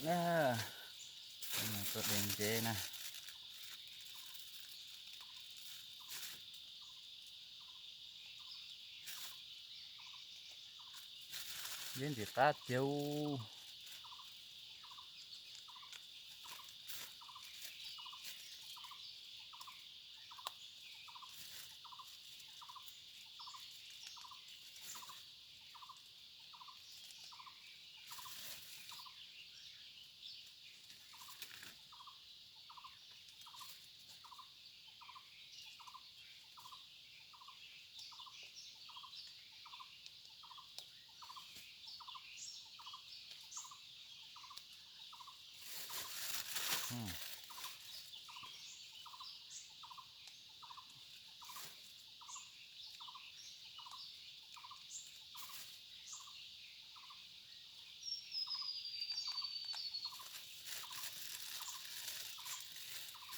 Na, tuaj de ntses na. Ntses ntxim qab tiag.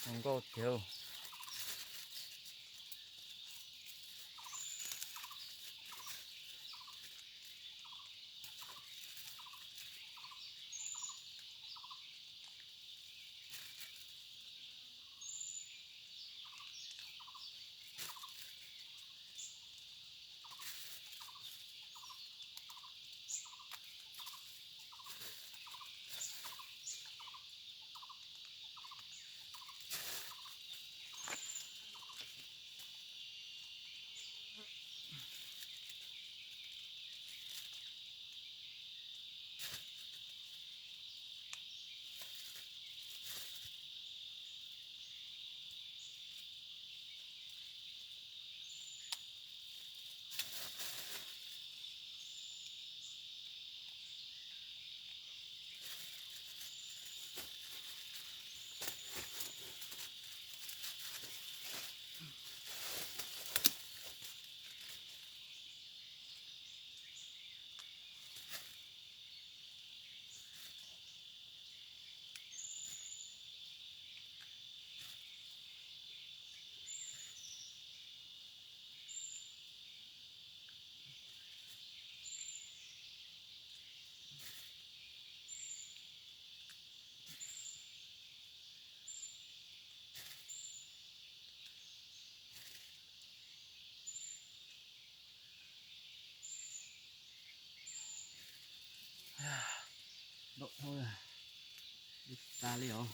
Zoo nkauj tiag. Ntau dhau, ib tag li os.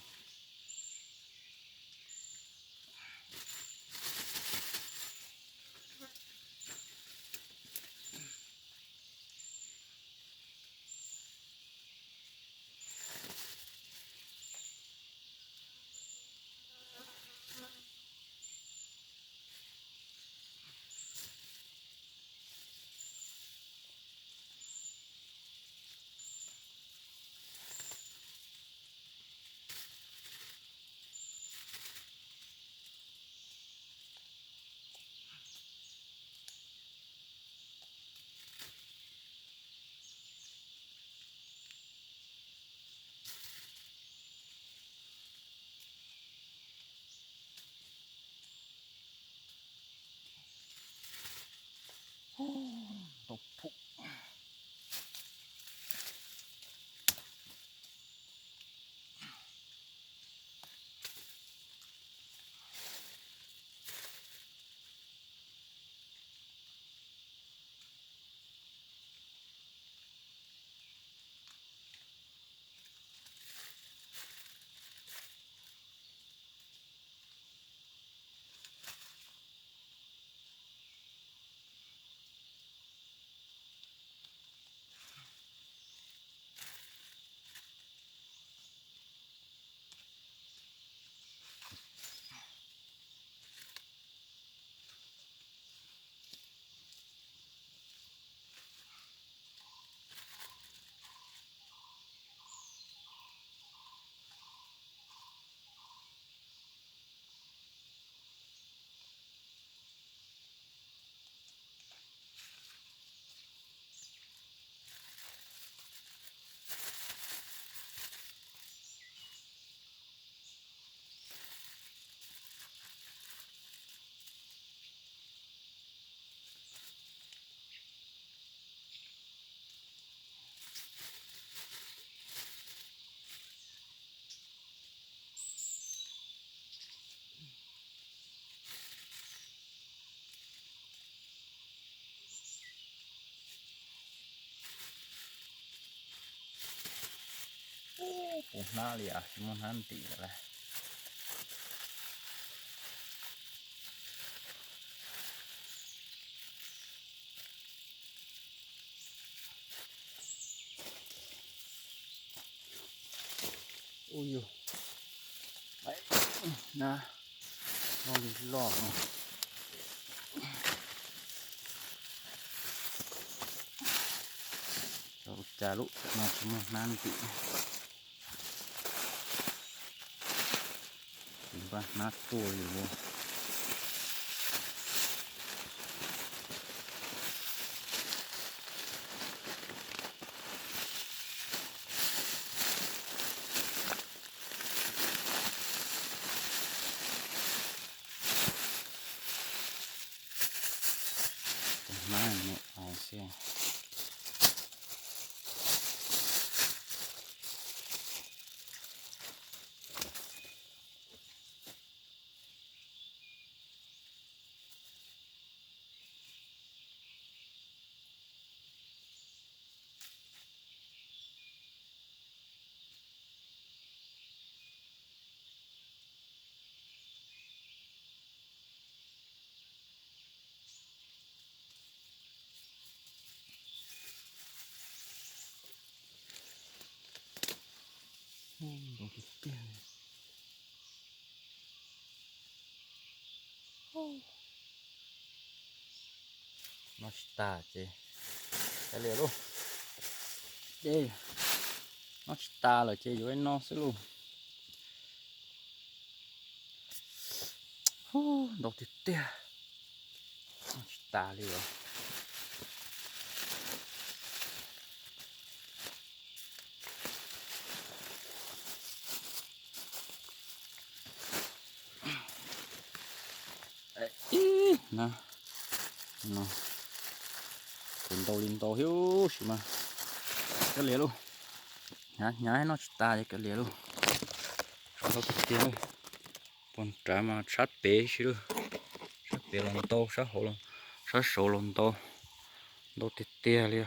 Hnab li as, tsis muaj hnab ntim lawm lauj. Ub yug, na, loj li loj no. Ua cas lub no tsis muaj hnab ntim. Tsis npaj hnab tuaj li ua. Tus hnab me aus xwb. Ntau tiag tiag. Noj tsis tas ces kav liam lauj. Ces noj tsis tas lawm ces yuav noj xwb lauj. Ntau tiag tiag. Noj tsis tas li os. Ib na, no, kuv ntau li ntau thiab sis mas kav liam lauj. Hnyav hnyav noj tsis tas ces kav liam lauj. Ntau tiag tiag. Puag nrad mas sab pem sis lauj, sab pem los ntau, sab hauv, sab saud los ntau, ntau tiag tiag li.